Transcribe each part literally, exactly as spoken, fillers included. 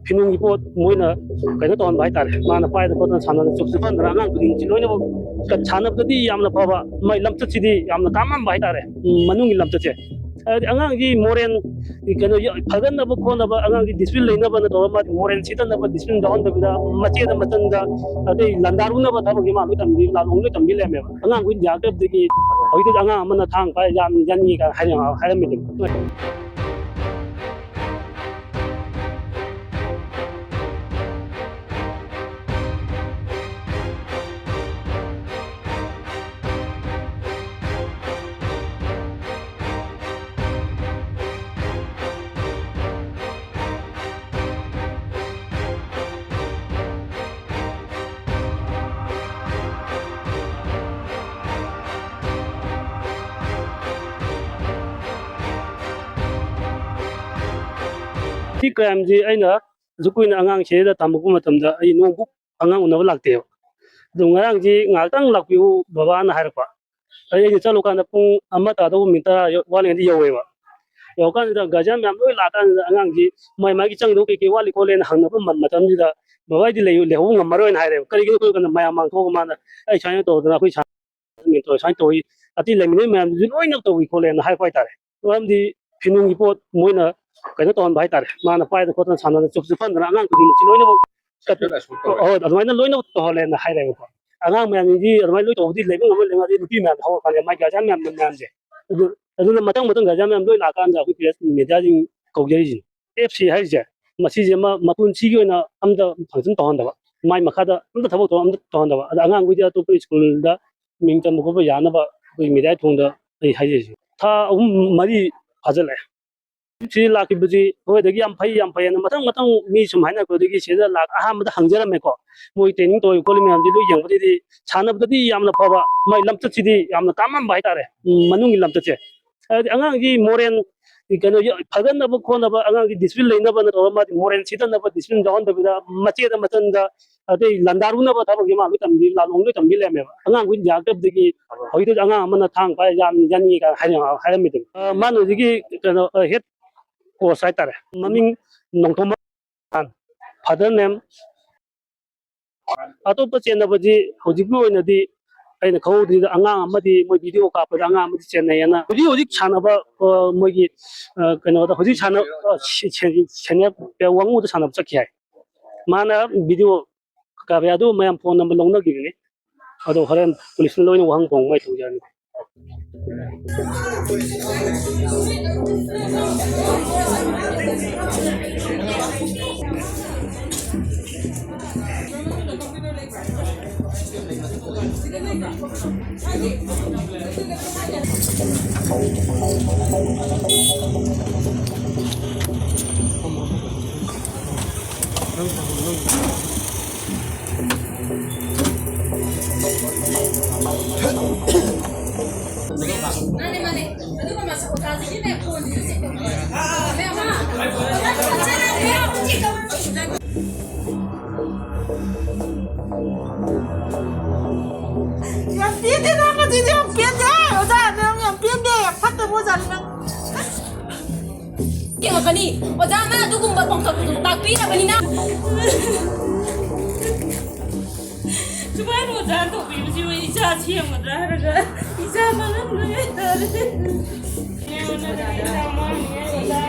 ꯐꯤꯅꯨꯡꯒꯤ ꯄꯣꯠ ꯃꯣꯏꯅ ꯀꯩꯅꯣ ꯇꯧꯍꯟꯕ ꯍꯥꯏꯇꯥꯔꯦ꯫ ꯃꯥꯅ ꯄꯥꯏꯗꯅ ꯈꯣꯠꯇꯅ ꯁꯥꯟꯅꯗꯅ ꯆꯨꯞ ꯆꯨꯞꯍꯟꯗꯅ ꯑꯉꯥꯡ ꯈꯨꯗꯤꯡꯃꯛꯁꯤ ꯂꯣꯏꯅꯃꯛ ꯁꯥꯟꯅꯕꯗꯗꯤ ꯌꯥꯝꯅ ꯐꯕ, ꯃꯥꯏ ꯂꯝꯆꯠꯁꯤꯗꯤ ꯌꯥꯝꯅ ꯀꯥꯟꯅꯍꯟꯕ ꯍꯥꯏꯇꯥꯔꯦ꯫ ꯎꯝ, ꯃꯅꯨꯡꯒꯤ ꯂꯝꯆꯠꯁꯦ꯫ ꯍꯥꯏꯗꯤ ꯑꯉꯥꯡꯒꯤ ꯃꯣꯔꯦꯜ ꯀꯩꯅꯣ ꯌ-, ꯐꯒꯠꯅꯕ ꯈꯣꯠꯅꯕ, ꯑꯉꯥꯡꯒꯤ ꯗꯤꯁꯤꯄ꯭ꯂꯤꯟ ꯂꯩꯅꯕꯅ ꯇꯧꯔꯒ ꯃꯥꯒꯤ ꯃꯣꯔꯦꯜ ꯁꯤꯊꯅꯕ, ꯗꯤꯁꯤꯄ꯭ꯂꯤꯟ ꯌꯥꯎꯍꯟꯗꯕꯤꯗ ꯃꯆꯦꯗ ꯃꯆꯟꯗ ꯑꯇꯩ ꯂꯥꯟꯗꯥꯔꯨꯅꯕ ꯊꯕꯛꯁꯦ ꯃꯥ ꯂꯣꯏ ꯇꯝꯕꯤ, ꯂꯥꯂꯣꯡ ꯂꯣꯏ ꯇꯝꯕꯤ ꯂꯩꯔꯝꯃꯦꯕ꯫ ꯑꯉꯥꯡꯈꯣꯏ ꯌꯥꯔꯛꯇꯕꯗꯒꯤ ꯍꯧꯖꯤꯛꯇꯤ ꯑꯉꯥꯡ ꯑꯃꯅ ꯊꯥꯡ ꯄꯥꯏ ꯌꯥꯟ-, ꯌꯥꯟꯅꯤꯡꯉꯤ ꯀꯥꯏꯅ ꯍꯥꯏꯔꯝ-, ꯍꯥꯏꯔꯝꯃꯤꯗꯨꯅꯤ꯫ ꯁꯤ ꯀ꯭ꯔꯥꯏꯝꯁꯤ ꯑꯩꯅ ꯑꯁꯨꯛ ꯀꯨꯏꯅ ꯑꯉꯥꯡ ꯁꯤꯗ ꯇꯝꯃꯛꯄ ꯃꯇꯝꯗ ꯑꯩ ꯅꯣꯡꯕꯨꯛ ꯑꯉꯥꯡ ꯎꯅꯕ ꯂꯥꯛꯇꯦꯕ꯫ ꯑꯗꯨ ꯉꯔꯥꯡꯁꯤ ꯉꯥꯏꯍꯥꯛꯇꯪ ꯂꯥꯛꯄꯤꯌꯨ ꯕꯕꯥꯅ ꯍꯥꯏꯔꯛꯄ꯫ ꯑꯩ, ꯑꯩꯅ ꯆꯠꯂꯨꯀꯥꯟꯗ ꯄꯨꯡ ꯑꯃ ꯇꯥꯗꯧꯕ ꯃꯤꯅꯤꯠ ꯇꯔꯥ ꯌꯧ-, ꯋꯥꯠꯂꯤꯉꯩꯗ ꯌꯧꯋꯦꯕ꯫ ꯌꯧꯔꯀꯥꯟꯁꯤꯗ ꯒꯥꯔꯖꯤꯌꯥꯟ ꯃꯌꯥꯝ ꯂꯣꯏ ꯂꯥꯛꯑꯀꯥꯟꯁꯤꯗ ꯑꯉꯥꯡꯁꯤ ꯃꯥꯏ ꯃꯥꯒꯤ ꯆꯪꯗꯧ ꯀꯩꯀꯩ ꯋꯥꯠꯂꯤ ꯈꯣꯠꯂꯦꯅ ꯍꯪꯅꯕ ꯃ-, ꯃꯇꯝꯁꯤꯗ ꯕꯕꯥ ꯑꯩꯗꯤ ꯂꯩ-, ꯂꯩꯍꯧꯕ ꯉꯝꯃꯔꯣꯏꯅ ꯍꯥꯏꯔꯦꯕ꯫ ꯀꯔꯤꯒꯤꯅꯣ ꯈꯣꯠꯂꯀꯥꯟꯗ ꯃꯌꯥꯝ ꯃꯥꯡꯊꯣꯛꯑꯒ ꯃꯥꯅ ꯑꯩ ꯁꯨꯃꯥꯏꯅ ꯇꯧꯗꯅ ꯑꯩꯈꯣꯏ ꯁꯨꯃꯥꯏꯅ ꯇꯧꯏ, ꯑꯇꯩ ꯂꯩꯃꯤꯟꯅꯩ ꯃꯌꯥꯝꯗꯨꯁꯨ ꯂꯣꯏꯅ ꯇꯧꯏ ꯈꯣꯠꯂꯦꯅ ꯍꯥꯏꯔꯛꯄ ꯍꯥꯏꯇꯥꯔꯦ꯫ ꯃꯔꯝꯗꯤ ꯐꯤꯅꯨꯡꯒꯤ ꯄꯣꯠ ꯃꯣꯏꯅ ꯀꯩꯅꯣ ꯇꯧꯍꯟꯕ ꯍꯥꯏꯇꯥꯔꯦ, ꯃꯥꯅ ꯄꯥꯏꯗꯅ ꯈꯣꯠꯇꯅ ꯁꯥꯟꯅꯗꯅ ꯆꯨꯞ ꯆꯨꯞꯍꯟꯗꯅ ꯑꯉꯥꯡ ꯈꯨꯗꯤꯡꯃꯛꯁꯤ ꯂꯣꯏꯅꯃꯛ ꯀꯠ-, ꯁꯦꯝꯗꯣꯛ ꯑꯁꯨꯝ ꯇꯧꯋꯦ꯫ ꯍꯣꯏ, ꯑꯗꯨꯃꯥꯏꯅ ꯂꯣꯏꯅꯃꯛ ꯇꯧꯍꯜꯂꯦꯅ ꯍꯥꯏꯔꯦꯕꯀꯣ꯫ ꯑꯉꯥꯡ ꯃꯌꯥꯝꯁꯤꯡꯁꯤ ꯑꯗꯨꯃꯥꯏꯅ ꯂꯣꯏ ꯇꯧꯕꯗꯤ ꯂꯩꯕ ꯉꯝꯃꯣꯏ, ꯂꯩꯉꯥꯛ ꯅꯨꯄꯤ ꯃꯌꯥꯝ ꯍꯧꯔꯛꯄꯅꯦ, ꯃꯥꯏ ꯒꯥꯔꯖꯤꯌꯥꯟ ꯃꯌꯥꯝ, ꯃꯌꯥꯝꯁꯦ꯫ ꯑꯗꯨ, ꯑꯗꯨꯅ ꯃꯊꯪ ꯃꯊꯪ ꯒꯥꯔꯖꯤꯌꯥꯟ ꯃꯌꯥꯝ ꯂꯣꯏ ꯂꯥꯛꯑꯀꯥꯟꯗ ꯑꯩꯈꯣꯏ ꯄ꯭ꯔꯦꯁ ꯃꯦꯗꯤꯌꯥꯁꯤꯡ ꯀꯧꯖꯔꯤꯁꯤꯅꯤ꯫ ꯑꯦꯐ ꯁꯤ ꯍꯥꯏꯔꯤꯁꯦ, ꯃꯁꯤꯁꯦ ꯃꯥ ꯃꯄꯨꯟꯁꯤꯒꯤ ꯑꯣꯏꯅ ꯑꯝꯇ ꯐꯪꯁꯟ ꯇꯧꯍꯟꯗꯕ, ꯃꯥꯏ ꯃꯈꯥꯗ ꯑꯝꯇ ꯊꯕꯛ ꯊꯧꯔꯝ ꯑꯝꯇ ꯇꯧꯍꯟꯗꯕ, ꯑꯗ ꯑꯉꯥꯡꯈꯩꯗꯤ ꯑꯇꯣꯞꯄ ꯁ꯭ꯀꯨꯜꯗ ꯃꯤꯡ ꯆꯟꯕ ꯈꯣꯠꯄ ꯌꯥꯅꯕ ꯑꯩꯈꯣꯏ ꯃꯦꯗꯤꯌꯥ ꯊꯣꯡꯗ ꯑꯩ ꯍꯥꯏꯖꯔꯤꯁꯤ꯫ ꯊꯥ ꯑꯍꯨꯝ ꯃꯔꯤ ꯐꯥꯖꯤꯜꯂꯛꯑꯦ꯫ ꯁꯤ ꯂꯥꯛꯈꯤꯕꯁꯤ ꯑꯩꯈꯣꯏꯗꯒꯤ ꯌꯥꯝ ꯐꯩ, ꯌꯥꯝ ꯐꯩ ꯍꯥꯏꯅ ꯃꯊꯪ ꯃꯊꯪ ꯃꯤ ꯁꯨꯝ ꯍꯥꯏꯅꯔꯛꯄꯗꯒꯤ ꯁꯤꯗ ꯂꯥꯛ-, ꯑꯍꯥꯟꯕꯗ ꯍꯪꯖꯔꯝꯃꯦꯀꯣ꯫ ꯃꯣꯏ ꯇ꯭ꯔꯦꯅꯤꯡ ꯇꯧꯔꯤ ꯈꯣꯠꯂꯤ ꯃꯌꯥꯝꯁꯤ ꯂꯣꯏ ꯌꯦꯡꯕꯗꯗꯤ ꯁꯥꯟꯅꯕꯗꯗꯤ ꯌꯥꯝꯅ ꯐꯕ, ꯃꯥꯏ ꯂꯝꯆꯠꯁꯤꯗꯤ ꯌꯥꯝꯅ ꯀꯥꯟꯅꯍꯟꯕ ꯍꯥꯏꯇꯥꯔꯦ꯫ ꯎꯝ, ꯃꯅꯨꯡꯒꯤ ꯂꯝꯆꯠꯁꯦ꯫ ꯍꯥꯏꯗꯤ ꯑꯉꯥꯡꯒꯤ ꯃꯣꯔꯦꯜ ꯀꯩꯅꯣ ꯌ-, ꯐꯒꯠꯅꯕ ꯈꯣꯠꯅꯕ, ꯑꯉꯥꯡꯒꯤ ꯗꯤꯁꯤꯄ꯭ꯂꯤꯟ ꯂꯩꯅꯕꯅ ꯇꯧꯔꯒ ꯃꯥꯗꯤ ꯃꯣꯔꯦꯜ ꯁꯤꯊꯅꯕ, ꯗꯤꯁꯤꯄ꯭ꯂꯤꯟ ꯌꯥꯎꯍꯟꯗꯕꯤꯗ ꯃꯆꯦꯗ ꯃꯆꯟꯗ ꯑꯇꯩ ꯂꯥꯟꯗꯥꯔꯨꯅꯕ ꯊꯕꯛꯁꯦ ꯃꯥ ꯂꯣꯏ ꯇꯝꯕꯤ, ꯂꯥꯂꯣꯡ ꯂꯣꯏ ꯇꯝꯕꯤ ꯂꯩꯔꯝꯃꯦꯕ꯫ ꯑꯉꯥꯡꯈꯣꯏꯅ ꯌꯥꯔꯛꯇꯕꯗꯒꯤ ꯍꯧꯖꯤꯛꯇ ꯑꯉꯥꯡ ꯑꯃꯅ ꯊꯥꯡ ꯄꯥꯏꯔ ꯌꯥꯟ-, ꯌꯥꯟꯅꯤꯡꯉꯤ ꯀꯥꯏꯅ ꯍꯥꯏꯔꯝ-, ꯍꯥꯏꯔꯝꯃꯤꯗꯨꯅꯤ꯫ ꯑ, ꯃꯥꯅ ꯍꯧꯖꯤꯛꯀꯤ ꯀꯩꯅꯣ, ꯑ, ꯍꯦꯠ ꯀꯣꯆ ꯍꯥꯏꯇꯥꯔꯦ, ꯃꯃꯤꯡ ꯅꯣꯡꯊꯣꯝꯕꯝ꯫ Father name. ꯑꯇꯣꯞꯄ ꯆꯦꯟꯅꯕꯗꯤ ꯍꯧꯖꯤꯛꯀꯤ ꯑꯣꯏꯅꯗꯤ ꯑꯩꯅ ꯈꯪꯍꯧꯗ꯭ꯔꯤꯗ, ꯑꯉꯥꯡ ꯑꯃꯗꯤ ꯃꯣꯏ ꯚꯤꯗꯤꯑꯣ ꯀꯥꯞꯄꯗ ꯑꯉꯥꯡ ꯑꯃꯗꯤ ꯆꯦꯟꯅꯩꯌꯦꯅ꯫ ꯍꯧꯖꯤꯛ ꯍꯧꯖꯤꯛ ꯁꯥꯟꯅꯕ, ꯑ, ꯃꯣꯏꯒꯤ, ꯑ, ꯀꯩꯅꯣꯗ ꯍꯧꯖꯤꯛ ꯁꯥꯟꯅ-, ꯑ, ꯁꯤ-, ꯁꯦ-, ꯁꯦꯅꯤꯌꯔ ꯄ꯭ꯂꯦꯌꯔ ꯋꯥꯉꯨꯗ ꯁꯥꯟꯅꯕ ꯆꯠꯈꯤ ꯍꯥꯏ꯫ ꯃꯥꯅ ꯚꯤꯗꯤꯑꯣ ꯀꯥꯞꯄꯦ, ꯑꯗꯨ ꯃꯌꯥꯝ ꯐꯣꯟ ꯅꯝꯕꯔ ꯂꯧꯅꯈꯤꯕꯅꯤ꯫ ꯑꯗꯣ ꯍꯣꯔꯦꯟ ꯄꯨꯂꯤꯁꯅ ꯂꯣꯏꯅ ꯋꯥꯍꯪ ꯈꯣꯡ ꯃꯥꯏ ꯇꯧꯖꯔꯅꯤ꯫ ꯃꯥꯅꯦ, ꯃꯥꯅꯦ꯫ ꯑꯗꯨꯒ ꯃꯁ-, ꯑꯣꯖꯥꯁꯤꯒꯤꯅꯦ, ꯐꯣꯟꯁꯤꯁꯨ ꯆꯦꯛ ꯇꯧꯕꯤꯌꯨ꯫ ꯃꯦꯝ, ꯃꯥ, ꯌꯥꯝ ꯄꯦꯟꯗꯦ, ꯅꯪ ꯑꯗꯨꯗꯤ ꯌꯥꯝ ꯄꯦꯟꯗꯦ꯫ ꯑꯣꯖꯥ, ꯅꯪ ꯌꯥꯝ ꯄꯦꯟꯗꯦ, ꯌꯥꯝ ꯐꯠꯇꯕ ꯑꯣꯖꯥꯅꯤ ꯅꯪ꯫ ꯌꯦꯡꯉꯛꯀꯅꯤ꯫ ꯑꯣꯖꯥꯅ ꯑꯗꯨꯒꯨꯝꯕ ꯄꯥꯎꯇꯥꯛ ꯇꯥꯛꯄꯤꯔꯕꯅꯤꯅ꯫ ꯁꯨꯃꯥꯏꯅ ꯑꯣꯖꯥ ꯇꯧꯕꯤꯕꯁꯤꯕꯨ ꯏꯆꯥ ꯁꯦꯝꯒꯗ꯭ꯔꯥ ꯍꯥꯏꯔꯒ ꯏꯆꯥ ꯃꯥꯡꯍꯟꯕ ꯍꯥꯏꯇꯥꯔꯦ꯫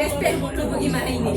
ꯔꯦꯁꯄꯦꯛ ꯎꯠꯂꯨꯕꯒꯤ ꯃꯍꯩꯅꯤ꯫